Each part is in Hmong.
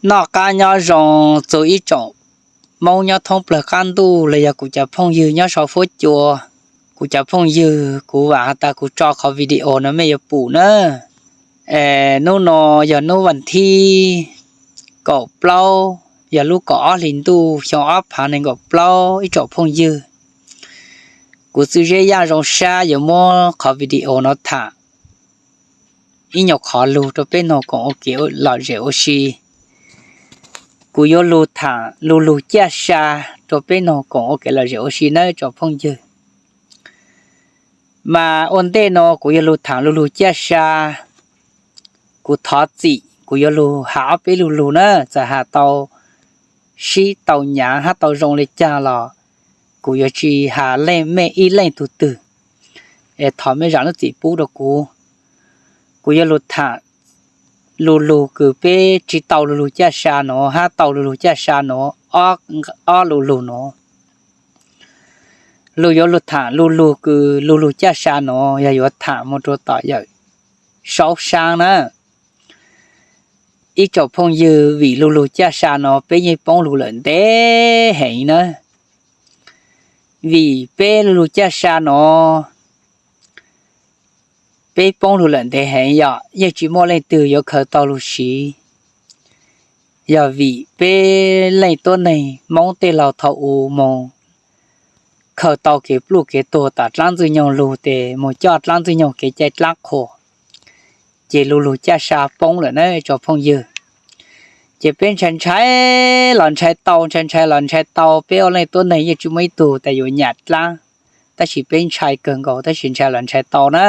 Noj qab nyob zoo txug ib tsoom Hmoob nyob thoob plawg qab ntuj los yog kuv cov phooj ywg nyob sau fuab cua. Kuv cov phooj ywg, kuv vam has tas kuv tso qhov video no mej yuav pum na. Es hnub no yog hnub vas thib kaum plaub, yog lub kaum ob hlis ntuj xyoo ob phav nees nkaum plaub ib tsoom phooj ywg. Kuv Txwj Zeb Yaj Zoo Sab yuav muab qhov video no tham ib nyuag qhov lug rau peb noog koom ua kev lom zem ua si. Kuv yuav lug tham lu lug caj sa rau peb noog koom ua kev lom zem ua si nawb tsoom phooj ywg. Mas ua ntej no kuv yuav lug tham lu lug caj sa, kuv thov txim, kuv yuav lug has ob peb lu lug na, txawm has tau sib tau nyav hab tau zoo li cas los kuv yuav tsis has leej mej ib leej tug twg, es thov mej zam lub txim pub rau kuv. Kuv yuav lug tham lu lug kws peb tsis tau lu lug caj sa no hab tau lu lug caj sa no, ob lu lug no. Lug yuav lug tham lu lug kws lu lug caj sa no yog yuav tham moog rua tom yawm saub saab na. Ib tsoom phooj ywg, vim lu lug caj sa no peb yeej poob lug lawm ntev heev na. Vim peb lu lug caj sa no peb poob lug lawm ntev heev yog yeej tsis muaj leej twg yuav khaws tau lug siv. Yog vim peb leej tuab neeg Hmoob tej laug thaum u moog khaws tau kev pluj kev tuag tom dlaab Ntxwg Nyoog lug tes moog coj dlaab Ntxwg Nyoog kev cai dlaab qhuas, ces lu lug caj sa poob lawm na tsoom phooj ywg. Ces peb ntshai ntshai los ntshai tau, ntshai ntshai los ntshai tau, peb ob leej tuab neeg yeej tsis muaj ib tug tas yuav nyam dlaab, tab sis peb ntshai kawg nkaus tab sis ntshai los ntshai tau na.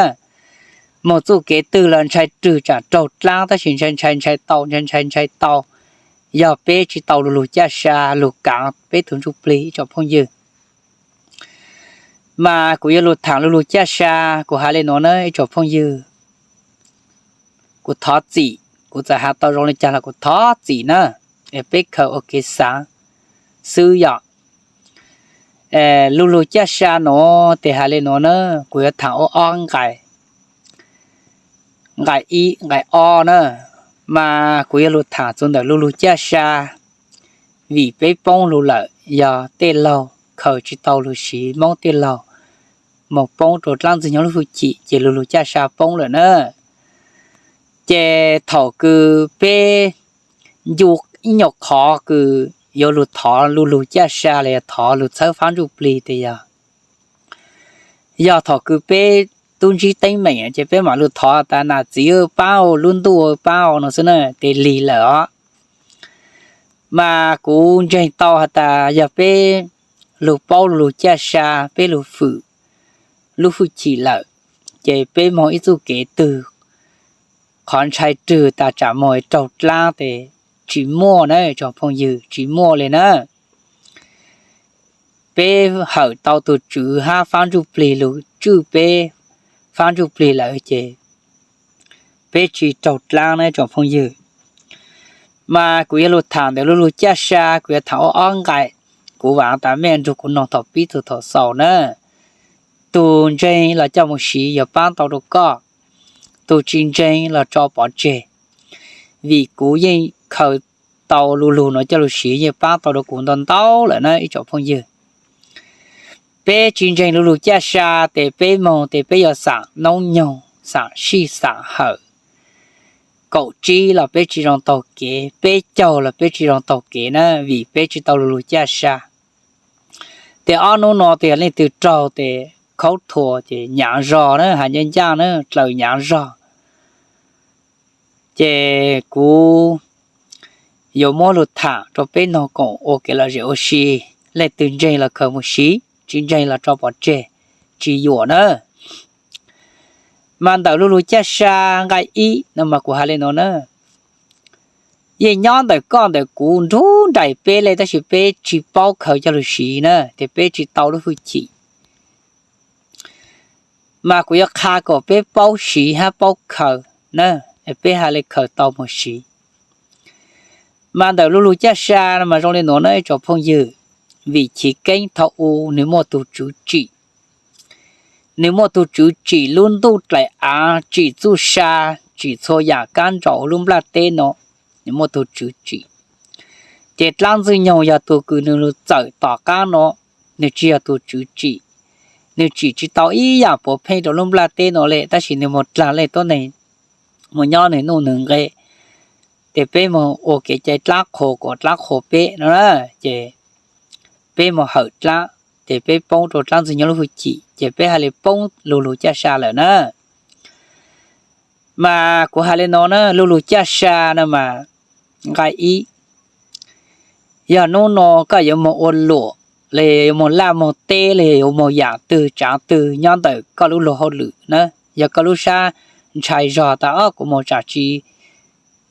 Moog txuj kev twg los ntshai rwg tsaam raug dlaab tab sis ntshai ntshai ntshai tau, ntshai ntshai ntshai tau, yog peb tsis tau lu lug caj sa lug kaav peb tug ntsuj plig ib tsoom phooj ywg. Mas kuv yuav lug tham lu lug caj sa, kuv has le nuav na ib tsoom phooj ywg. Kuv thov txim, kuv txawm has tau zoo le caag los kuv thov txim na, es peb khaws ua kev xaav xwb yom. Lu lug caj sa nuav tes has le nuav na, kuv yuav tham ua ob nqai, nqai ib nqai ob na. Mas kuv yuav lug tham txug ntawm lu lug caj sa, vim peb poob lug lawm yog tej laug khaws tsis tau lug siv, Hmoob tej laug moog poob rua dlaab Ntxwg Nyoog lub hwj chim ces lu lug caj sa poob lawm na. Ces thaum kws peb ncu ib nyuag qhov kws yuav lug thov lu lug caj sa los yog thov lug txhawb fab ntsuj plig tes yog, yog thaum kws peb tub ntsib teeb meem ces peb mam lug thov tas nam txiv paab au, lub ntuj paab au no xwb na, tes lig lawm os. Mas kuv ntseeg tau has tas yog peb lug paub lu lug caj sa, peb lug fwm lub hwj chim lawm, ces peb moog ib txuj kev twg, qhov ntshai rwg tas tsaam moog raug dlaab tes tsis muaj na tsoom phooj ywg, tsis muaj le na. Peb hawm tau tug Tswv hab fab ntsuj plig lug tswj peb fab ntsuj plig lawm ces peb tsis raug dlaab na tsoom phooj ywg. Mas kuv yuav lug tham ntawm lu lug caj sa, kuv yuav tham ua ob nqai. Kuv vaam tas mej nrug kuv noog thaum pib txug thaum xaus na. Tug ntseeg los coj moog siv yuav paab tau rua koj, tug tsis ntseeg los tso pov tseg. Vim kuv yeej khaws tau lu lug nuav coj lug siv yeej paab tau rua kuv ntau ntau lawm na ib tsoom phooj ywg. Peb tsis ntseeg lu lug caj sa tes peb moog tes peb yuav xaam noob nyoog, xaam sij xaam hawm. Kaum tsib los peb tsis zoo taug kev, peb caug los peb tsis zoo taug kev na, vim peb tsis tau lu lug caj sa. Tes ob nub no tes yog leej twg raug tes khaub thuas ces nyav zog na, has ncaj ncaj na, dlaws nyav zog. Ces kuv yuav muab lug tham rua peb noog koom ua kev lom zem ua si. Leej twg ntseeg los khaws moog siv, tsis ntseeg los tso pov tseg, tsis yuam na. Mas ntawm lu lug caj sa nqai ib no mas kuv has le nuav na, yeej nyob ntawm koj ntawm kuv nrug nraim peb le tab sis peb tsis paub khaws coj lug siv na, tes peb tsis tau lub hwj chim. Mas kuv yuav qha kom peb paub siv hab paub khaws na, peb has le khaws tau moog siv. Mas ntawm lu lug caj sa no mas zoo le nuav na ib tsoom phooj ywg, vim chiv keeb thaum u nwg muaj tug tswv tsim. Nwg muaj tug tswv tsim lub ntuj dlaim av, tsim txuj sa, tsim txhua yaam kaab ntsaum lub nplaj teb no, nwg muaj tug tswv tsim. Ces dlaab Ntxwg Nyoog yog tug kws nwg lug txawm tom qaab no, nwg tsi yog tug tswv tsim, nwg tsim tsi tau ib yaam puav pheej rua lub nplaj teb no le, tab sis nwg moog dlaag leej tuab neeg moog nyob nwg nuj nwg nqe. Ces peb moog ua kev cai dlaab qhuas kuas dlaab qhuas peb no na, ces peb moog hawm dlaab, ces peb poob rua dlaab Ntxwg Nyoog lub hwj chim, ces peb hab le poob lu lug caj sa lawm na. Mas kuv has le no na, lu lug caj sa no mas nqai ib, yog nub no koj yuav moog ua luam le, yuav moog laj moog teb le, yuav moog yaam twg tsaav twg nyob ntawm koj lub luag hauj lwm na, yog koj lub sab ntshai zog tas ob kuv moog tsaam tsi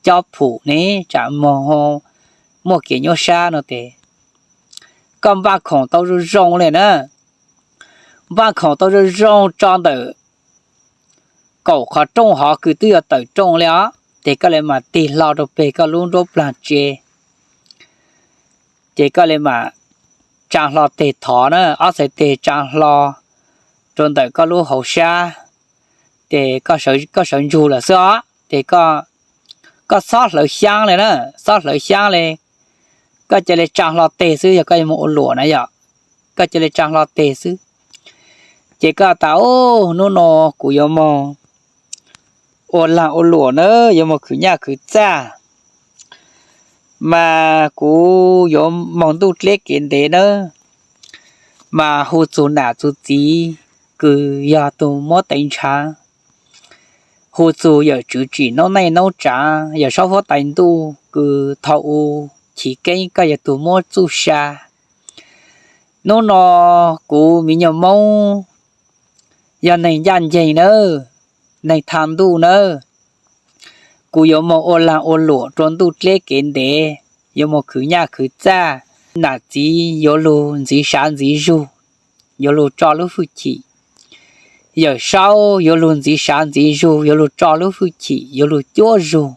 cob phum ne, tsaam moog muaj kev nyuaj sab no tes koj npaj khoom tau zoo zoo le na, npaj khoom tau zoo zoo tso ntawm kaum qhov rooj hov kws twb yuav tawm rooj le os, ces koj le mas tig hlo rua peg koj lub nruab plaag tsev, ces koj le mas tsaa hlo teg thov na, ob txhais teg tsaa hlo rua ntawm koj lub hauv sab, ces koj sawv ntsug lawm xwb os, ces koj txhob hlawv xyaab le na, txhob hlawv xyaab le, koj ca le tsaa hlo teg xwb, yog koj yuav moog ua luam na yom, koj ca le tsaa hlo teg xwb. Ces koj tas, ub, nub no kuv yuav moog ua laag ua luam na, yuav moog khwv nyaj khwv txaj, mas kuv yuav moog ntuj dleb kev ntev na, mas hu txug nam txug txiv kws yog tug muab teev ntshav, hu txug yawm tswv tsim noob neej noob tsaav, yawm saub huab tais ntuj kws thaus u chiv keeb koj yog tug muab txuj sa. Nub no kuv miv nyuas Moob yog neeg ncaj nceeg nawb, neeg thaam ntuj nawb, kuv yuav moog ua laag ua luam rua ntuj dleb kev ntev, yuav moog khwv nyaj khwv txaj, nam txiv yuav lug ntxiv sav ntxiv zug, yuav lug tso lub hwj chim, yawm saub yuav lug ntxiv sav ntxiv zug, yuav lug tso lub hwj chim, yuav lug cuab zug,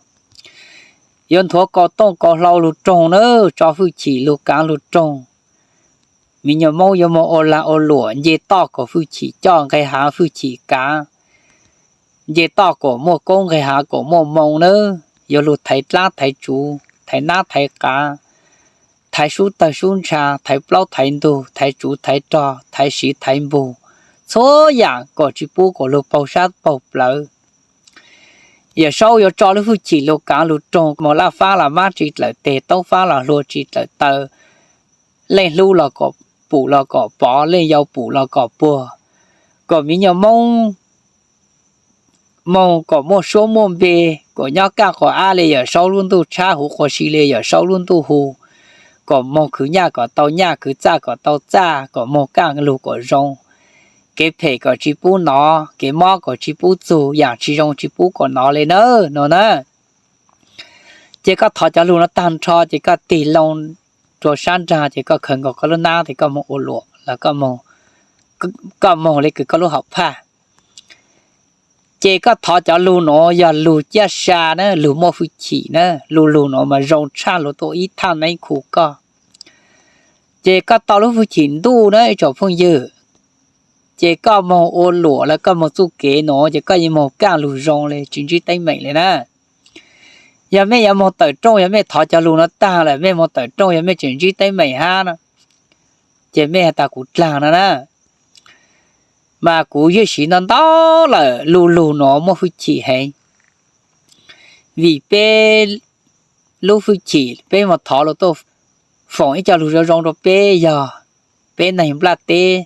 yuav nthuav kaus tooj kaus hlau lug roog na, tso hwj chim lug kaav lug roog. Miv nyuas Moob yuav moog ua laag ua luam, nce toj kom hwj chim coj, nqeg hav hwj chim kaav, nce toj kom muaj koob, nqeg hav kom muaj moo nawb, yuav lug thaiv dlaab thaiv tsuv, thaiv nab thaiv qav, thaiv sub tawg sub ntsha, thaiv plaub thaiv ntug, thaiv tsuv thaiv rog, thaiv siv thaiv npug, txhua yaam kom tsi pub kom lug paug sab paug plawv. Yawm saub yuav tso lub hwj chim lug kaav lug roog, moog laj faab los mab tsi dlawm teg, toob faab los hlua tsi dlawm taw, leej hlub los kom pum los kom pov, leej yau pum los kom puag, kom miv nyuas Moob moog kom muaj suab muaj npe, kom nyob kaj quas ab le yawm saub lub ntuj tshab, huv quas si le yawm saub lub ntuj hu, kom moog khwv nyaj kom tau nyaj, khwv txaj kom tau txaj, kom moog kaj lug kom zoo, kev phem kom tsi pub nov, kev mob kom tsi pub txug, yaam tsi zoo tsi pub kom nov le nawb no na. Ces koj thov cov lug no taag nrho ces koj tig loo rua sab nraag ces koj khaws nkaus koj lub nab ces koj moog ua luam los koj moog le kws koj lub hom phaj. Ces koj thov cov lug nuav yog lug caj sa na, lug muaj hwj chim na, lug lug nuav mas zoo tshaj lug tuaj ib thaj neeb khu koj. Ces koj tau lub hwj chim ntuj na ib tsoom phooj ywg, ces koj moog ua luam los koj moog txuj kev nuav ces koj yeej moog kaj lug zoo le tsis ntsib teeb meem le na. Yog mej yuav moog tawm rooj, yog mej thov cov lug nuav taag lawm mej moog tawm rooj yog mej tseem ntsib teeb meem hab no, ces mej has tas kuv dlaag no na. Mas kuv yeej siv ntau ntau lawm, lug lug nuav muaj hwj chim heev. Vim peb lub hwj chim peb moog thov lug tuaj foom ib co lug zoo zoo rua peb yog peb neeg nplaj teb,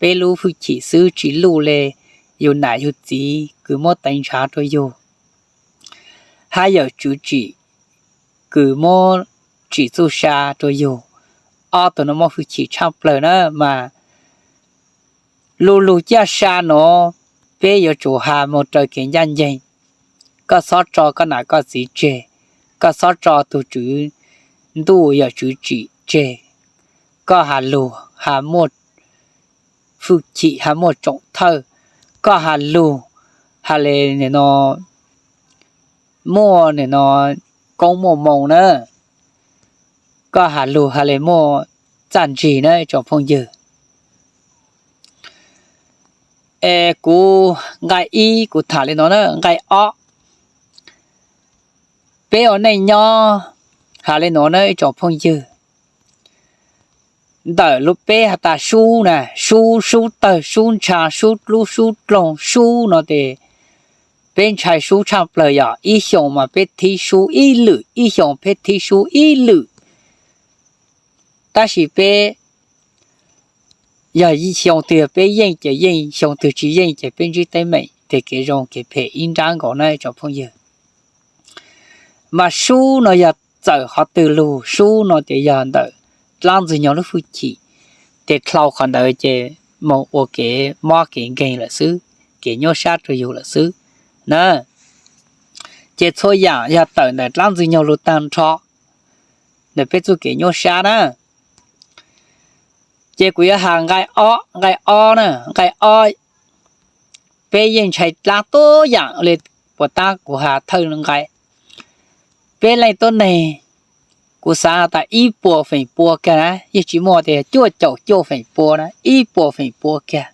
peb lub hwj chim xwb tsi luj le yug nam yug txiv kws muab teev ntshav rua yug, hab yawm tswv tsim kws muab tsim txuj sa rua yug. Ob tug nuav muaj hwj chim tshaj plawg na mas lug lug caj sa nuav peb yuav tsum has moog raws kev ncaj nceeg. Koj txhob tso koj nam koj txiv tseg, koj txhob tso tug tswv ntuj yawm tswv tsim tseg. Koj has lug has muaj hwj chim, has muaj tsoom thawj, koj has lug has le no muaj no koob muaj moo na, koj has lug has le muaj txaj ntsig na tsoom phooj ywg. Es kuv nqai ib kuv tham le no na, nqai ob, peb ua neej nyob Hais li nuav na ib tsoom phooj ywg, ntawm lub peb has tas sub na, sub, sub tawg, sub ntsha, sub dlub, sub dloog, sub no ces peb ntshai sub tshaj plawg yog ib xyoos mas peb thib sub ib lwm, ib xyoos peb thib sub ib lwm. Tab sis peb yog xyoo twg peb yeej ces yeej, xyoo twg tsis yeej ces peb ntsib teeb meem ces kev zoo kev phem ib nrab nkaus na tsoom phooj ywg. Mas sub no yog txawm qhov twg lug, sub no ces yog ntawm dlaab ntxwg nyoog lub hwj chim, ces dlhau qhov ntawd ces moog ua kev mob kev nkeeg lawm xwb, kev nyuaj sab rua yug lawm xwb na. Ces txhua yaam yog tawm ntawm dlaab ntxwg nyoog lug taag nrho ntawm peb txuj kev nyuaj sab na. Ces kuv yuav has nqai ob, nqai ob na, nqai ob, peb yeej ntshai dlaab tuab yaam le puas taab kuv has thawj nqai. Peb leej tuab neeg, kuv xaav has tas ib puas feem pua kag na, yeej tsis muaj tias cuaj caum cuaj feem pua na, ib puas feem pua kag.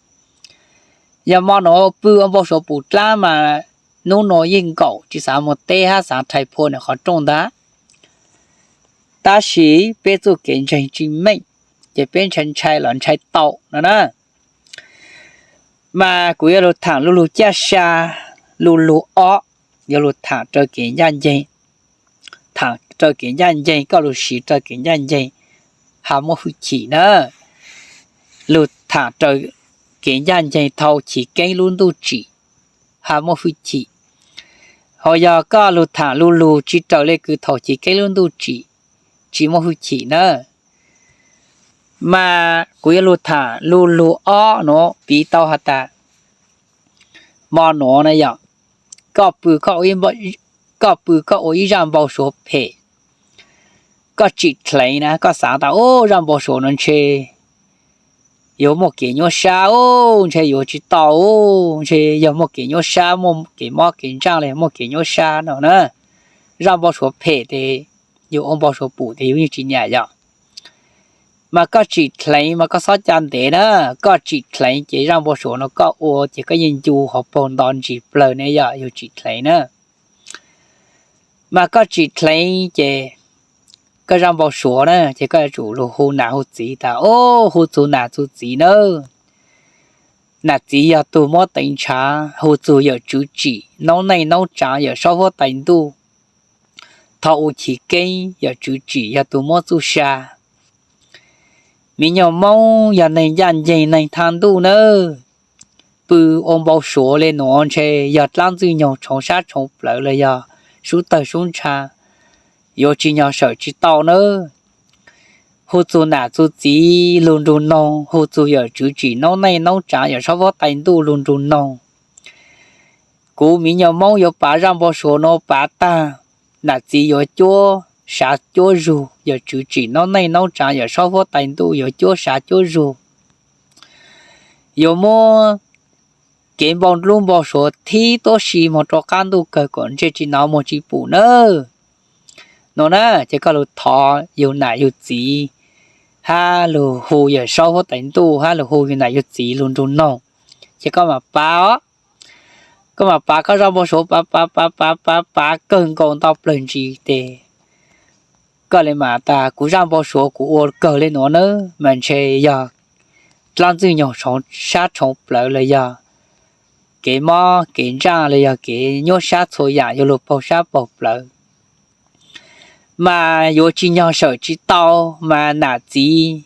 Yog mo nuav pw ua npau suav pum dlaab mas nub nuav yeej nkaum tsis xaav moog teb hab xaav rhais phua nwg qhov rooj ntag. Tab sis peb txuj kev ntseeg tsis meej, ces peb ntshai ntshai los ntshai tau no na. Mas kuv yuav lug thaam lu lug caj sa, lu lug ob, yuav lug thaam raws kev ncaj nceeg. Thaam raws kev ncaj nceeg, koj lug siv raws kev ncaj nceeg, ha muaj hwj chim na. Lug thaam raws kev ncaj nceeg thau chiv keeb lub ntuj tsim, ha muaj hwj chim. Ho yog koj lug thaam lu lug tsis raws le kws thau chiv keeb lub ntuj tsim, tsis muaj hwj chim na. Mas kuv yuav lug thaam lu lug ob nuav piv tau has tas, mo nuav na yog, koj pw koj ua ib zaj npau suav phem, koj tsim dleev na, koj xaav tas ub zaj npau suav nuav ntshe yuav muaj kev nyuaj sab ub, ntshe yuav tsis tau ub, ntshe yog muaj kev nyuaj sab, muaj kev mob kev ntsaj los yog muaj kev nyuaj sab no na. Zaj npau suav phem ces yug ua npau suav pum ces yug yeej tsis nyam yom. Mas koj tsim dleev mas koj xob ca ntev na, koj tsim dleev ces zaj npau suav no koj ua ces koj yeej ncu hauv paug nto ntsis plawg ne yom, yug tsim dleev na. Mas koj tsim dleev ces koj zaj npau suav na ces koj yuav tsum lug hu nam hu txiv tas, ub, hu txug nam txug txiv nawb. Nam txiv yog tug muab teev ntshav, hu txug yawm tswv tsim noob neej noob tsaav yawm saub huab tais ntuj, thov ua chiv keeb, yawm tswv tsim yog tug muab txuj sa. Miv nyuas Moob yog neeg ncaj nceeg neeg thaj ntuj nawb. Pw ua npau suav le nuav ntshe yog dlaab ntxwg nyoog tshoov sab tshoov plawv los yog sub tawg sub ntsha, yuav tsis nyog sawm tsis tau nawb. Hu txug nam txug txiv lug nrug noog, hu txug yawm tswv tsim noob neej noob tsaav yawm saub huab tais ntuj lug nrug noog. Kuv Miv Nyuas Moob yuav pav zaj npau suav nuav pav tag, nam txiv yuav cuab sav cuab zug, yawm tswv tsim noob neej noob tsaav yawm saub huab tais ntuj yuav cuab sav cuab zug, yuav muab kev npau lub npau suav thib tuab si moog rua qaab ntuj kawg kom ntsej tsis nov muag tsis pum nawb. No na, ces koj lug thov yug nam yug txiv, hab lug hu yawm saub huab tais ntuj, hab lug hu yug nam yug txiv lug nrug noog, ces koj mam pav os. Koj mam pav koj zaj npau suav pav pav pav pav pav pav kawg nkaus ntau plawg ntsis tes koj le mam tas kuv zaj npau suav kuv ua kawg le nuav nawb mas ntshe yog dlaab ntxwg nyoog sab tshoov plawv los yog kev mob kev ntsaj los yog kev nyuaj sab txhua yam yuav lug paug sab paug plawv. Mas yuav tsis nyog sawm tsis tau, mas nam txiv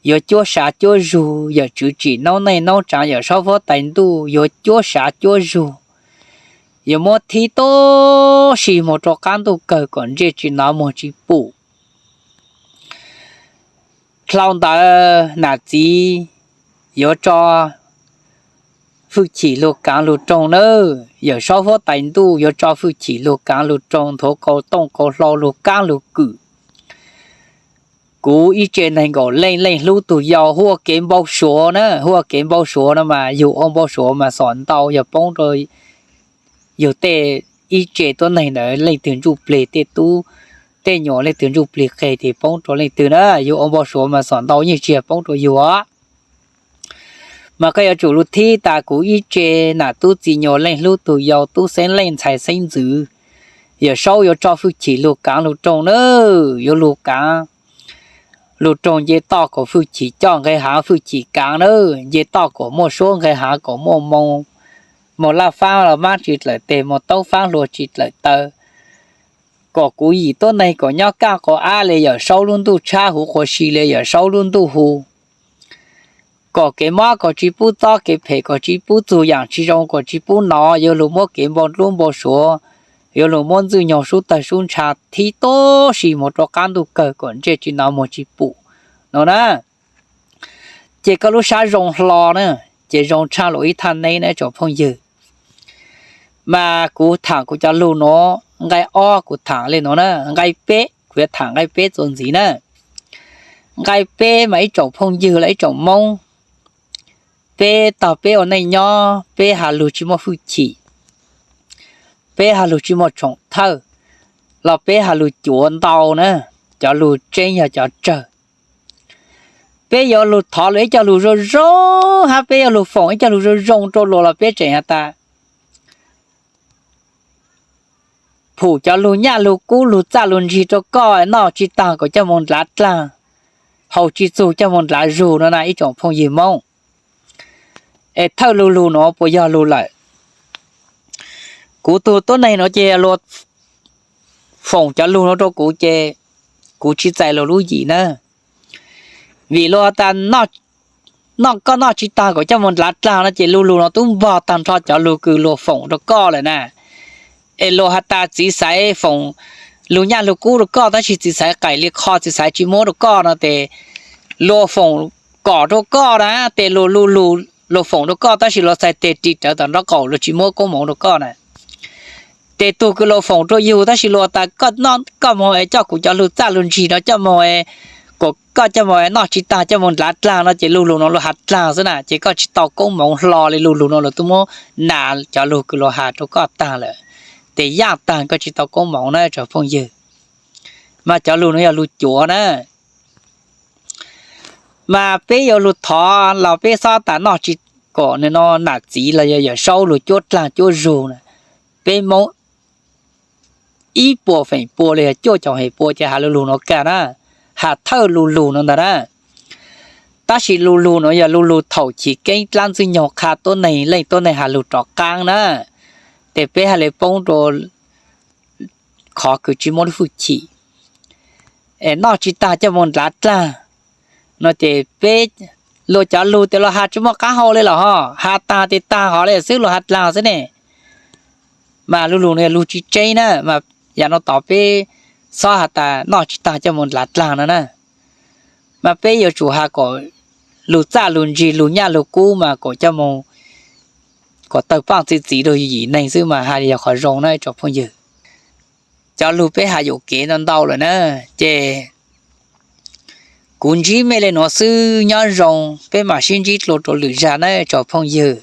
yuav cuab sav cuab zug, yawm tswv tsim noob neej noob tsaav yawm saub huab tais ntuj yuav cuab sav cuab zug, yuav muab thib tuab si moog rua qaab ntuj kawg kom ntsej tsis nov muag tsis pum. Dlhau ntawd nam txiv yuav tso hwj chim lug kaav lug roog nawb, yawm saub huab tais ntuj yuav tso hwj chim lug kaav lug roog, nthuav qau tooj qau hlau lug kaab lug kwm. Kuv ib tse neeg nkaum leej, leej hlub tug yau, hu ua kev npau suav na, hu ua kev npau suav no mas yug ua npau suav mas xom ntau yog poob rua yug tej ib tse tuab neeg ntawd leej twg ntsuj plig, tej tub tej nyuam leej twg ntsuj plig qeg tes poob rua leej twg na, yug ua npau suav mas xom ntau yeej tsis yog poob rua yug os. Mas koj yuav tsum lug thib tas kuv ib tse nam tub txiv nyuas leej hlub tug yau, tub xeeb leej ntxhais xeeb ntxwv, Yawm Saub yuav tso hwj chim lug kaav lug roog na, yuav lug kaav lug roog nce toj kom hwj chim coj nqe haav hwj chim kaav na, nce toj kom muaj suab nqe haav kom muaj moo, moog laj faab los maab tsi dlaim teg, moog taub faab hlua tsi dlaim taw, kom kuv yim tuab neeg kom nyob kaaj quas ab le Yawm Saub lub ntuj tshab huv quas si le Yawm Saub lub ntuj hu, kom kev mob kom tsi pub txob, kev phem kom tsi pub txug, yaam tsi zoo kom tsi pub nov, yuav lug muab kev npau dlub npau suav, yuav lug muab ntxwj nyoog sub tawg sub ntsha thib tuab si moog rua qaab ntuj kawg kom ntsej tsi nov muag tsi pum no na. Ces koj lub sab zoo hlo na, ces zoo tshaj luas ib thaj neb na tsoom phooj ywg. Mas kuv thaam kuv cov lug nuav, nqai ob kuv thaam le nuav na, nqai peb kuv yuav thaam nqai peb txuas ntxiv na. Nqai peb mas ib tsoom phooj ywg los ib tsoom Moob, peb tog peb ua neej nyob peb has lug tsi muaj hwj chim, peb has lug tsi muaj tshoom thawj, los peb has lug cuav ntau na, cov lug tseeb yog cov tsawg. Peb yuav lug thov lug ib co lug zoo zoo, hab peb yuav lug foom ib co lug zoo zoo rua luas los peb tseem has tas phum cov lug nyaj lug kub lug txaj lug ntsig rua koj noj tsi taag kom coj moog ndlav dlaag, haus tsi txug coj moog ndlav zug no na ib tsoom phooj ywg Moob. Es thawj lug lug nuav puas yog lug lawm? Kuv tug tuab neeg nuav ces luas foom cov lug nuav rua kuv ces kuv tsi txais luas lub yim na. Vim luas has tas noj, koj noj tsi taag kom coj moog ndlav dlaag no ces lug lug nuav tub npog taag nrho cov lug kws luas foom rua koj lawm na. Es luas has tas txiv xaiv foom lug nyaj lug kub rua koj tab sis txiv xaiv qaim li qho txiv xaiv tsi muab rua koj no tes luas foom kom rua koj na, tes luas lug lug luas foom rua koj tab sis luas txhais tes ris rawv tom nraub qaum luas tsi muab koob moov rua koj na. Tes tug kws luas foom rua yug tab sis luas tas koj moog es coj kuv cov lug txaj lug ntsig no coj moog, kom koj coj moog noj tsi taag coj moog ndlav dlaag no ces lug lug nuav luas has dlaag xwb na ces koj tsi tau koob moov hlo li lug lug nuav luas tub muab nas cov lug kws luas has rua koj taag lawm. Tes yaj taag koj tsi tau koob moov na tsoom phooj ywg. Mas cov lug nuav yog lug cuav na. Mas peb yuav lug thov los peb xob tas noj tsi, kom nwg no nam txiv los yog Yawm Saub lug cuab dlaag cuab zug na. Peb Moob ib puas feem pua los yog cuaj caum feem pua ces has lug lug nuav kag na, has thawj lug lug nuav ntag na. Tab sis lug lug nuav yog lug lug thaum chiv keeb dlaab ntxwg nyoog qha tuab neeg leej tuab neeg has lug rov qaab na, tes peb hab le poob rua qhov kws tsi muaj lub hwj chim. Es noj tsi taag coj moog ndlav dlaag no ces peb luas cov lug tes luas has tsi muaj qaab hau le los ho, has taag tes taag hov le xwb luas has dlaag xwb ne. Mas lug lug nuav yog lug tsi tseeb na, mas yam no tod peb xob has tas noj tsi taag coj moog ndlav dlaag no na. Mas peb yuav tsum has kom lug txaj lug ntsig lug nyaj lug kub mas kom coj moog, kom tawg paaj txi txiv rua yim neeg xwb mas has li yog qhov zoo na tsoom phooj ywg. Cov lug peb has yuam kev ntau ntau lawm na, ces kuv ntsib mej le nuav xwb, nyob zoo peb mam sib ntsib dlua rua lwm zag na tsoom phooj ywg.